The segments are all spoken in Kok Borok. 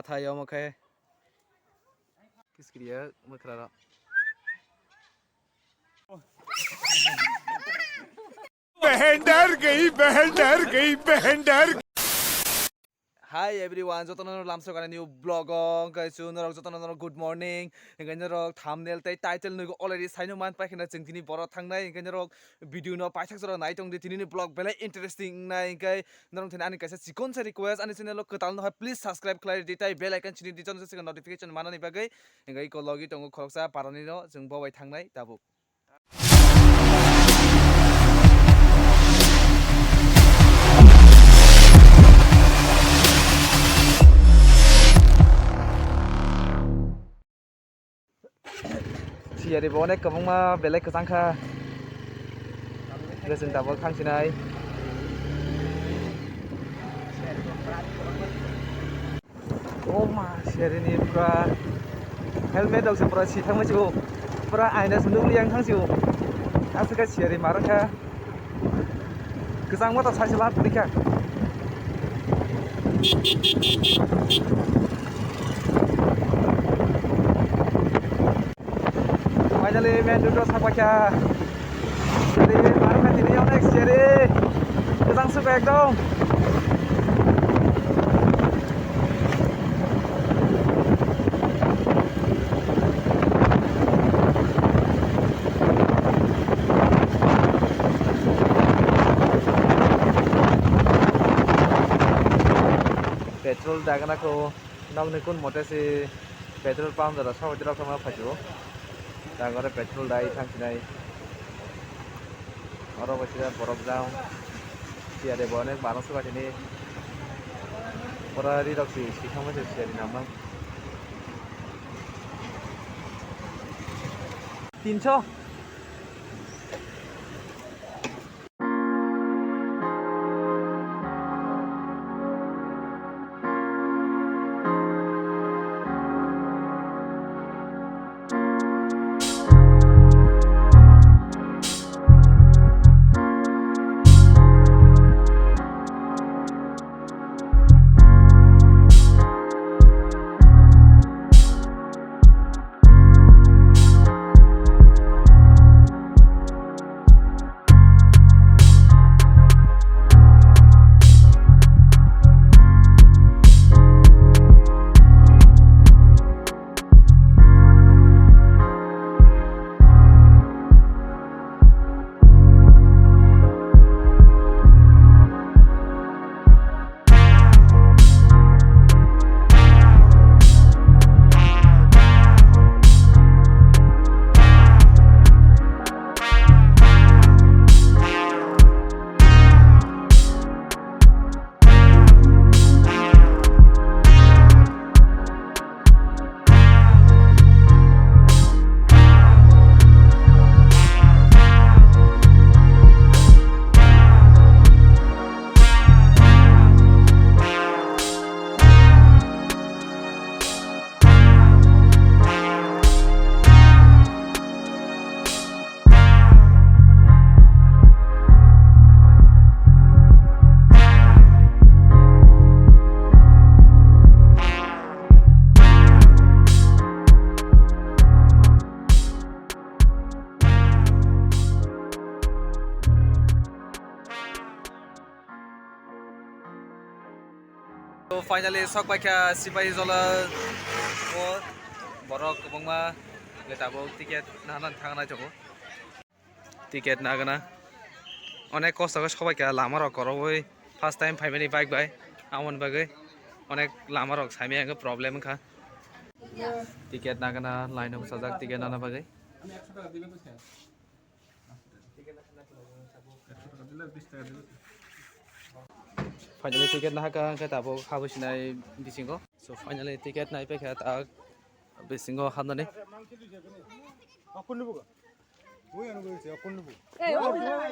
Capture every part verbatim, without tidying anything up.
Athai omo khe. Kiskiriya mwkhra rok. बहन डर गई, बहन डर गई, बहन डर गई। Hi everyone, jotono lamsok ani new vlog o, guys, norok jotono norok good morning. Hinkhe norok thumbnail tei title nugo already saino man paikha na chwng tini boro thangnai, hinkhe norok video no paithak jora nai tongdi, tini ni vlog belai interesting wngnai, hinkhe norok thani ani kaisa chikon sa request, ani channel o kwtal no hai please subscribe khlai di, tai bell icon chini di, chonse notification manani bagwi, hinkhe iko logi tongo khoroksa parani no chwng bo bai thangnai tabuk. Siyari bo onek kwbangma belai kwchang kha. Hwnkhe chwng tabuk thang sinai. O ma, siyari ni pura helmet rok se pura si thangma si o. Pura aina se nukli yang thang si o. Aswk khe siyari ma rwkha. Kwchangma ta saisa lab rikha. Finally, main road o sapaikha. Siyari, ma rwkha tini onek siyari. Kwchang suka ekdom. Petrol dagana kho nokni kun mote se petrol pump jora sabai rok tongma phaio. Tangore petrol dai thang sinai. Oro bo sida borok jang. Siyari bo onek barang suka tini. Pura ri rok si, si thangma se siyari namang. Tinso. To finally sok paikha Sipahijola o borok kwbangma le tabuk ticket nahana thangna tongo. Ticket nagana onek kosto khe sok paikha lama rok kwrwi first time phaimani bike bai amoni bagwi onek lama rok saimaya hwnkhe problem wngkha. Ticket nagana line o bwchajak ticket nana bagwi. Finally ticket nahaka hwnkhe tabuk habwi sinai bisingo. So finally ticket nai paikha tak bisingo habnani.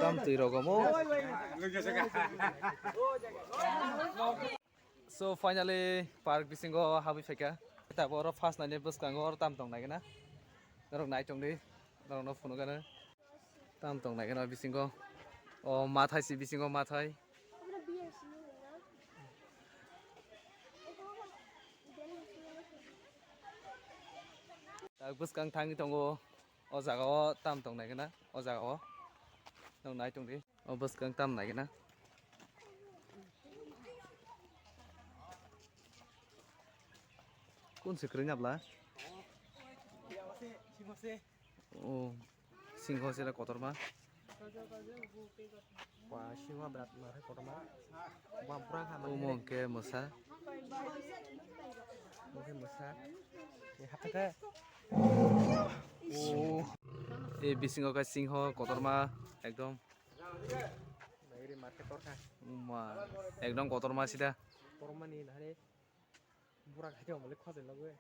Tam twi rok omo. So finally park bisingo habwi phaikha. Tabuk oro first naini bwskango oro tam tong naikhe na. Norok nai tongdi. Norokno phunukgano. Tam tong naikhe na bisingo. O mathai si bisingo mathai. Bwskang thangwi tongo. O jaga o tam tong nai gana, o jaga o. Nong nai tong di. O bwskang tam nai gana. Kun se kwrwngya bwla? O singho sila kotorma. Ba singho bwrap ma hai kotorma. Ba bwrang ha mani. Omo hwnkhe mwsa. Omo hwnkhe mwsa. Ni hathaka. O. E bisingo khe singho kotorma ekdom. Nagiri market torkha. Uma. Ekdom kotorma sida. Kotorma ni nahari. Burak hai tong bole khojai logoi.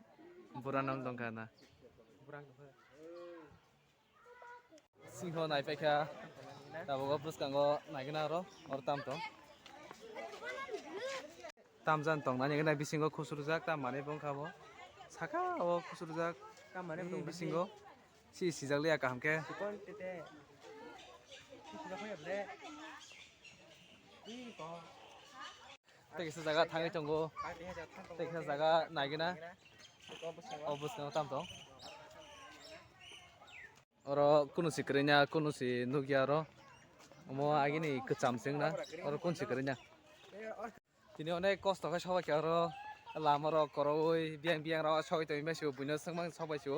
Bura nang tongkha na. Burak nang. Singho naipaikha. Tabuk o bwskango naigwna oro, oro tam tong. Tam jan tong nani gwnai bisingo khusurjak tam manwi bongkha bo. Saka o khusurjak. Tam manwi bini bongkha bisingo. Si sijak liya kaham khe. Sikon tete. Sijak liya ble. Ih, ko. Tei kisa jaga thangwi tongo. Tei kisa jaga naigwna. O bwskango tam tong. Oro kunu si kwrwngya, kunu si nukya oro. Omo agini kwcham se wngna. Oro kunu si kwrwngya. Tini onek kosto khe sobai khe oro lama rok kwrwi biyang biyang rok sogwi tongwi maisu buino swngmang sogbai su.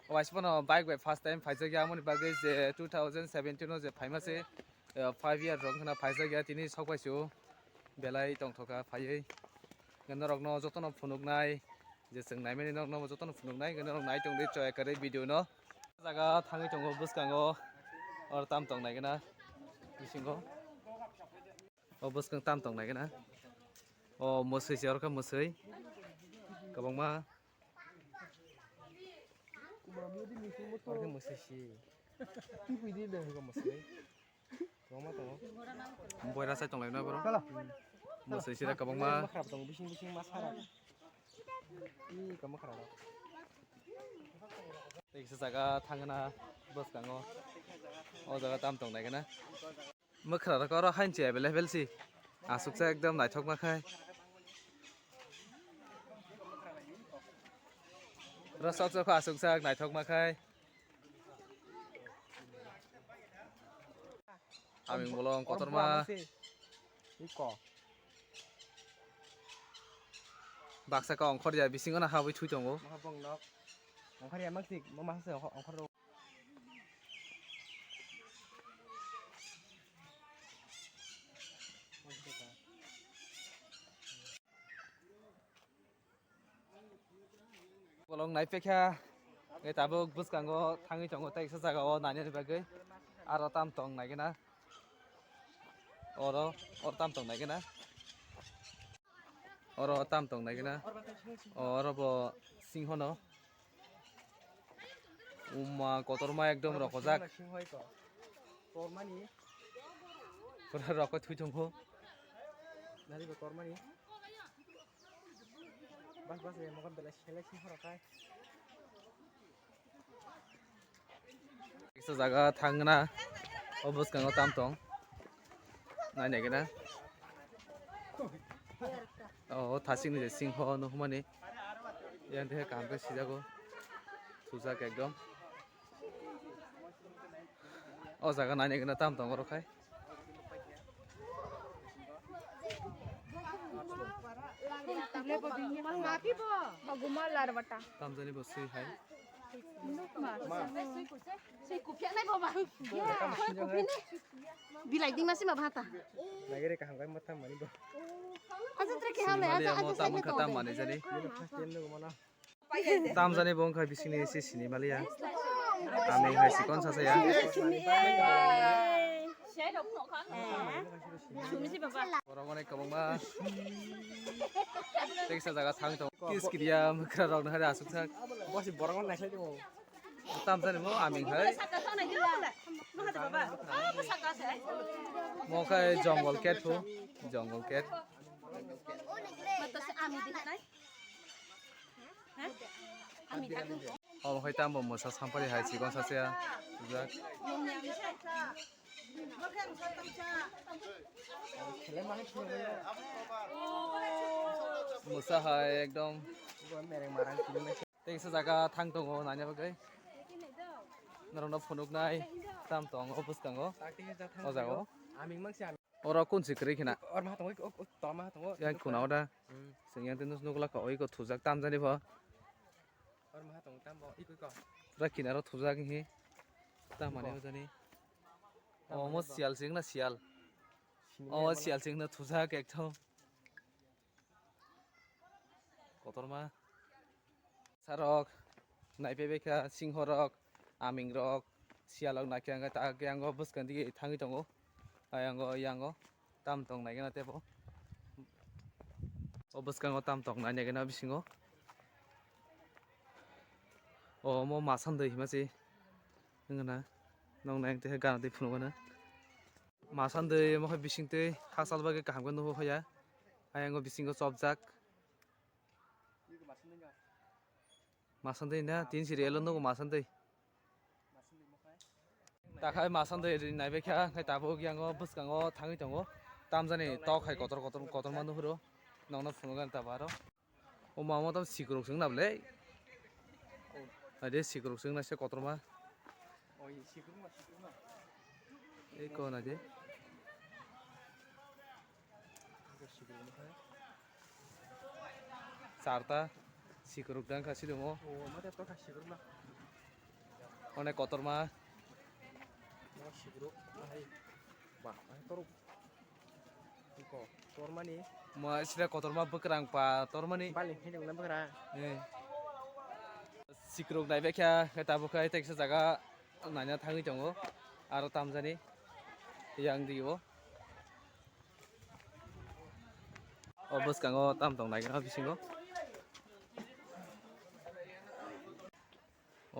Waisa bono bike bai first time phaijak ya, amoni bagwi je two thousand seventeen o je phaima se. Eh, five year rok wngkhana phaijak ya, tini sok bai se o belai tongthok kha phaiwi. Norok no joto no phunuk nai, je chwng nai mani norok no joto no phunuk nai, norok nai tong di choi kwrwi video no. Jaga thangwi tongo bwskango, oro tam tong nai gana bisingo. O bwskang tam tong nai gana. O mwswi se oro khe mwswi kwbangma. Oro khe mwswi se. Oro khe mwswi. Kwbangma tongo. Boira sai tong lai no borok. Mwswi sira kwbangma. Mwkhra tong bising bising ma sara. Ih, kwbangma khra rok. Tei kisa jaga thangna bwskango. O jaga tam tong nai gana. Mwkhra rok oro hain se available si. Aswk sa ekdom naithok ma khai. Oro sok sok aswk sak naithok ma khai. Aming bolong kotorma. Iko. Baksa ka ongkhor ya bisingo na habwi thui tongo. Maha bong nok. Ongkhor ya maksik, mama hase ongkhor do. Bolong naipekha, e tabuk bwskango thangwi tongo tei kisa jaga o nainani bagwi. Aro tam tong naigena. Oro, oro tam tong naigena. Oro tam tong naigena. Oro bo singhono. Uma kotorma ekdom rokojak. Pura rokoi thui tongkho. Nari bo tormani. Bas bas ya mokan belai selai sing horo kai. Kisa jaga thangna. O bwskango tam tong. Nai nai gena. O thasing ni je singho no humani. Yang de kam ke sijago. Sujak ekdom. O jaga nainai gana tam tongo rok hai. Tam jani bo swi hai. Bilai ding masi ma bata. Nagere kaham kai ma tam mani bo. Aja tre ke hale aja aja mo tam khatam mani jani. Tam jani bo wngkha bisingni ese sini maliya. Ami hai sikon sasa ya. Borok onek kwbangma. Teksa jaga thang tong. Kis kidiya mwkra rok nahari asuk sak. Bosi borok nai sai tong. Tam jani mo ami hai. Mo khai jungle cat ho. Jungle cat. Obo hai tamo mwsa sampari hai chikon sasia tubujak. Mwsa hai ekdom. Tei kisa jaga thang tongo naina bagwi. Norokno phunuknai tam tongo bwskango. O jaga o. Oro kun si kwrwi khina. Yang kuna oda. Sing yang tei nukla ka oi ko thujak tam jani bo. Pura kinaro thujak hi. Tam mani ojani. Omo siyal sing na siyal. Omo siyal sing na thujak ekdom. Kotorma. Sarok, naipebaikha, singhorok, amingrok, siyalrok naikhe ang tak yango bwskang dige thangwi tongo. Ayango, yango, tam tong naikhe na tebo. O bwskango tam tong naikhe na bisingo. O, omo masandwi hima se. Wngkha na, nong nai tei gana tei phunukgana. Masandwi omo khe bisingtwi hachal bagwi kaham khe nukho ya. Ayango bisingo chopjak. Masandwi na tin siri elo nugo masandwi. Takhai masandwi ri naibaikha, khai tabuk yango bwskango thangwi tongo. Tamjani tok hai kotor kotor kotorma nuhuro. Nongno phunukgani tabaro. O mama tam sikrok swng na bwle. Ade sikrok swng na se kotorma. Ei ko na de. Charta sikrok dang kha sidongo. Onek kotorma. Ba, torok. Iko, tormani. Mo sida kotorma bwkrang pa tormani. Bali khe nang bwkrang. Eh. Sikrok naibaikha, khe tabuk khe teksa jaga naina thangwi tongo. Aro tamjani yang dio. O bwskango tam tong naikhe bisingo.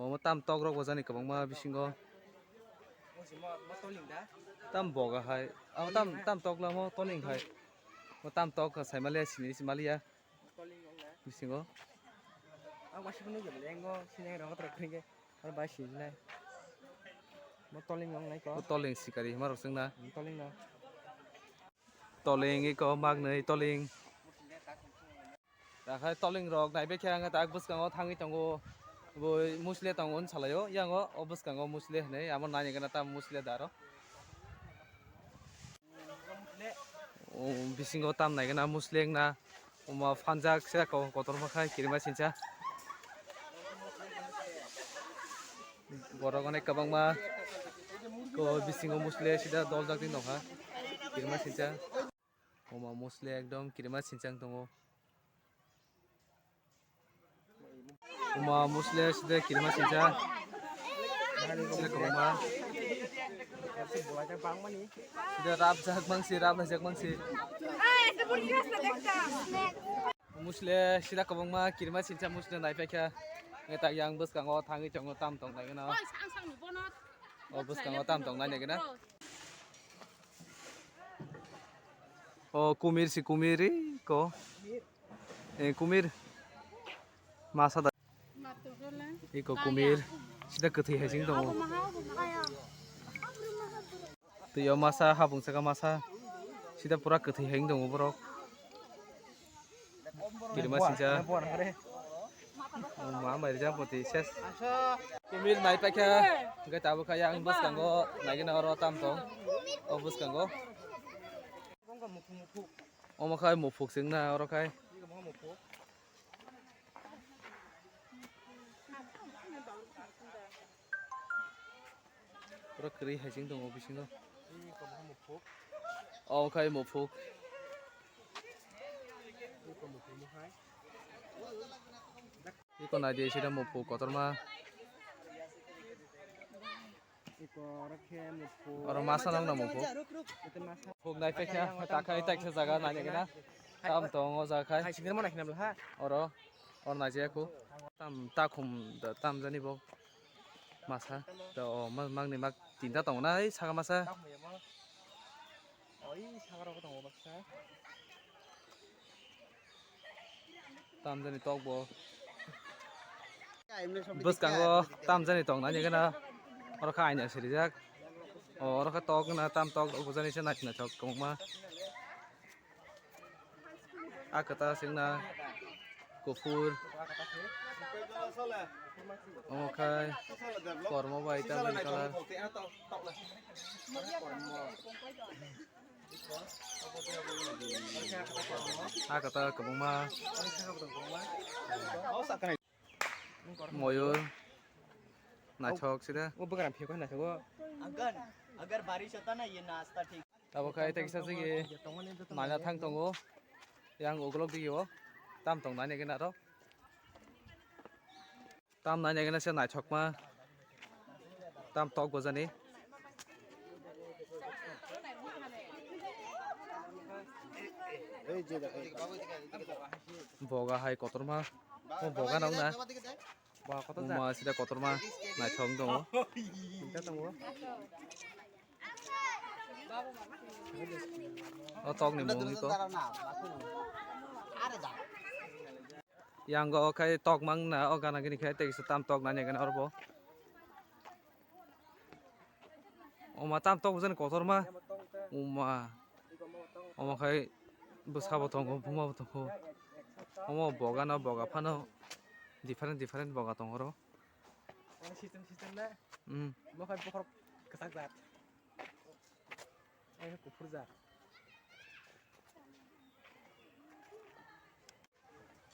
Omo tam tok rok bo jani kwbangma bisingo. Tam boga hai. Amo tam, tam tok lamo toling hai. Mo tam tok sai maliya sini si maliya. Bisingo. Ang masih punya jam lengo sini rong terus kering ke. Kalau baik sih nai. Mo toling nong nai ko. Mo toling sikari marok sengna. Toling no. Toling iko magnoi toling. Takhai toling rok naibaikhe ang tak bwskango thangwi tongo. Bo musle tongo hwn salaio. Yango o bwskango musle hwnwi amo nainigena tam musle daro. O bisingo tam naigena musle wngna. Omo phanjak se ko kotorma khai kirima sincha. Borok onek kwbangma ko bisingo musle sida doljak di nokha. Kirima sincha. Omo musle ekdom kirima sinchang tongo. Omo musle sida kirima sincha. Sida kwbangma. Sida rapjak mangsi, raplaijak mangsi. Musle sida kwbangma kirima sincha musle naipaikha. Nge tak yang bwskango thangwi tongo tam tong naigeno. O bwskango tam tong nainigeno. O kumir si kumir ri ko. Eh, kumir. Masa da. Iko kumir. Sida kwthwi hai sing tongo. Twi o masa, habung saka masa. Sida pura kwthwi hai wng tongo borok. Kirima sincha. Ma mai rijak poti ses. Kumir mai paikha. Hwnkhe tabuk kha yang bwskango naigena oro tam tong. O bwskango. Omo khai muphuk singna oro khai. Pura kwrwi hai sing tongo bisingo. O khai muphuk. Iko naidi sida muphuk kotorma. Oro masa nang na muphuk. Muphuk nai pekha takhai taiksa jaga nai gina. Tam tong o jaga khai. Oro, oro nai je khu. Tam takhum da tam jani bo. Masa da o ma-, magni mag tinta tongo na ei saka masa. Tamjani tok bo. Bwskango tamjani tong nani gana. Oro kha aina sirijak. O, oro kha tok gana, tam tok bujani se naithok kwbangma. A kwtal singna. Kuphur. Omo khai kormo bai tabuk ni colour. Ha kwtal kwbangma. Moyur. Naithok sida. O bwkra phiyok naithok o. Uncle, agar barish hota na, ye nasta thik. Abo khai tei kisa sigi naina thang tongo. Yang ukulok dio. Tam tong nai nai gana ro. Tam nai nai gana se naithokma. Tam tok bojani. Boga hai kotorma. O boga nong na. Boga kotor. Uma sida kotorma. Naithok tongo. Tinta tongo. O tok ni mung iko. Yang o khai tok mang na o gana gini khai tei kisa tam tok nani gana orbo. Oma tam tok bujani kotor ma. Uma. Omo khai bwsa bo tongo, buma bo tongo. Omo boga no boga phano different different boga tongo oro. Omo system system na. Hmm. Omo khai bokhorok kwchak jat. Omo khai kuphur jat.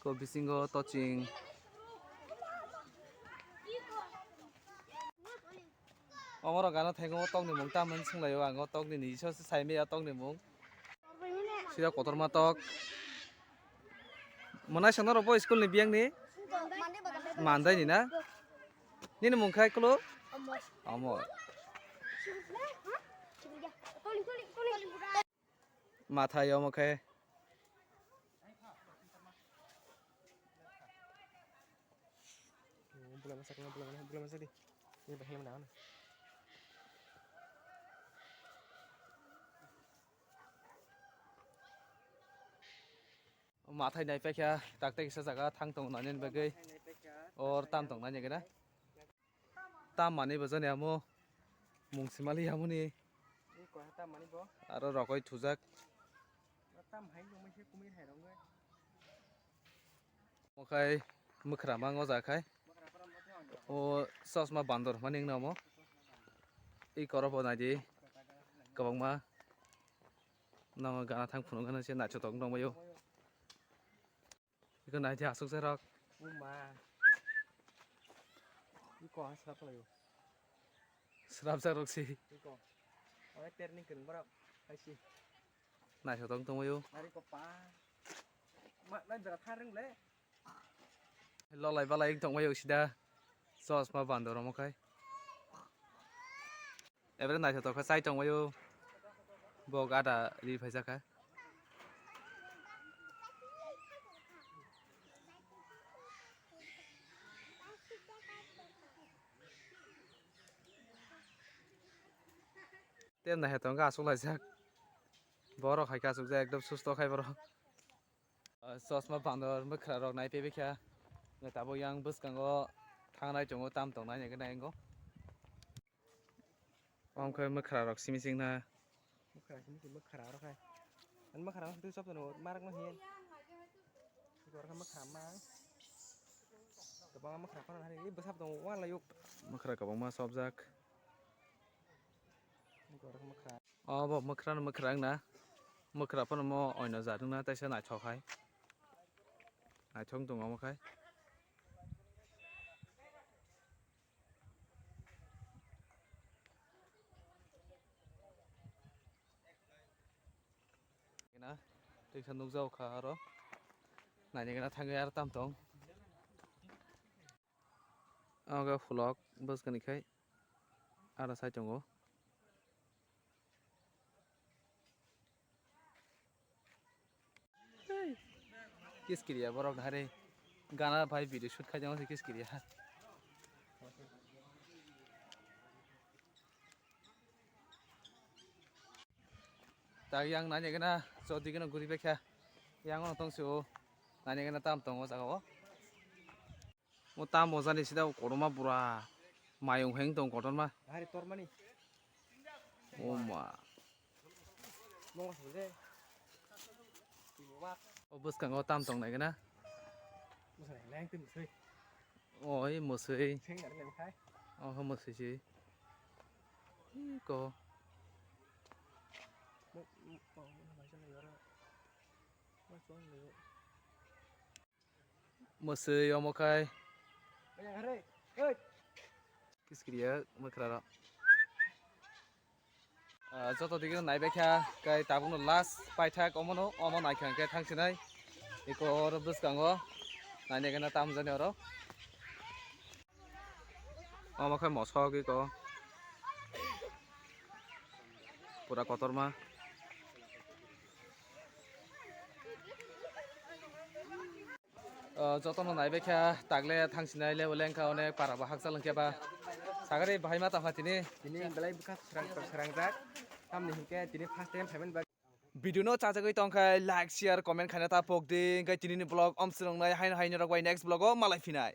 Ko bisingo toching. Omoro gana thaingo tokni mung tamani swnglaio ang o tokni ni iso se saimaya tokni mung. Sida kotorma tok. Monai sono robo school ni biyang ni? Mandai ni na? Nini mung khai kulo? Amor. Mathai omo khe. Bula masa, bula masa, bula masa di. Ini bahaya mana? Mathai nai paikha, tak tak kisa jaga thang tong nani bagwi. Or tam tong nani gana. Tam mani bo jani amo mung simali amoni. Ni ko tam mani bo. Aro rokoi thujak. Tam hai no mese kumui hai rong. Okai mukra mang o jakhai. O chosma bandor mani namo. I koro bo nai di. Kwbangma. Nang gana thang phunuk gana se naithotok nongbaio. Iko nai di aswk se rok. Uma. Iko ha srap laio. Srap jak rok si. Iko. Oi terning kwrwng borok. Hai si. Naithotok tongbaio. Nari ko pa. Ma nai bera tharung le. Lolai balai wng tongbaio sida. Chosma bandor omo khai. Ebere naithotok khe chai tongbaio. Bo gada ri phaijak kha. Tem naithotok khe aswk laijak. Borok hai khe aswk jak ekdom susto khai borok. Ah, chosma bandor mwkhra rok nai pebekha. Tabuk yang bwskango thangnai tongo, tam tongnai nai nai wngo. Omo khe mwkhra rok simi sing na. Mwkhra simi sing mwkhra rok hai. An mwkhra rok twi chop tono marak no hin. Gor kha mwkhra ma. Kwbangma mwkhra phano hari bwsap tongo wala yok. Mwkhra kwbangma chopjak. Gor kha mwkhra. Obo mwkhra no mwkhra wngna. Mwkhra phano mo oino jat wngna teisa naithok hai. Naithok wng tong omo khai. Gana, tei kha nukjao kha aro. Naina gana thangwi aro tam tong. Ogo khulok bwskani khai aro sai tongo. Kiskiriya borok hari gana bai video shoot khai jang kiskiriya. Tak yang nanya gana jodi gana guri bekha yang ono tong sio nanya gana tam tongo jaga o. O tamo jani sida o kotorma bura. Mayung heng tong kotorma. Hari tormani. O ma. Mongo suje. O bwskango tam tong nai gana. Mwsai, lengtwi mwsai. O, i mwsai. Seng ari lem khai. O, ho mwsai si. Iko. Mo-, mo-, o, mo-, mai sa lai oro. Mo chong lai o. Mwsai omo khai. Oya, hare. Oi. Kiskiriya mwkhra ro. Ah, joto digi naibaikha, kai tabukno last paithak omono, omo naikha hwnkhe thangsinai. Eko oro bwskango nainai gana tamjani oro. Omo khe mosok eko. Pura kotorma. O, jotono naibaikha, tagle thangsinai le, ulengkha onek para bo hakchal hwnkhe ba. Sagari bahai ma tongkha tini. Tini belai bwkha srang, srangjak. Tamni hinkhe tini first time phaimani bagwi. Video no chajagwi tongkha, like, share, comment khaina ta pokdi. Hinkhe tinini vlog om swrwngnai haino haino rok bai next vlog o malai phinai.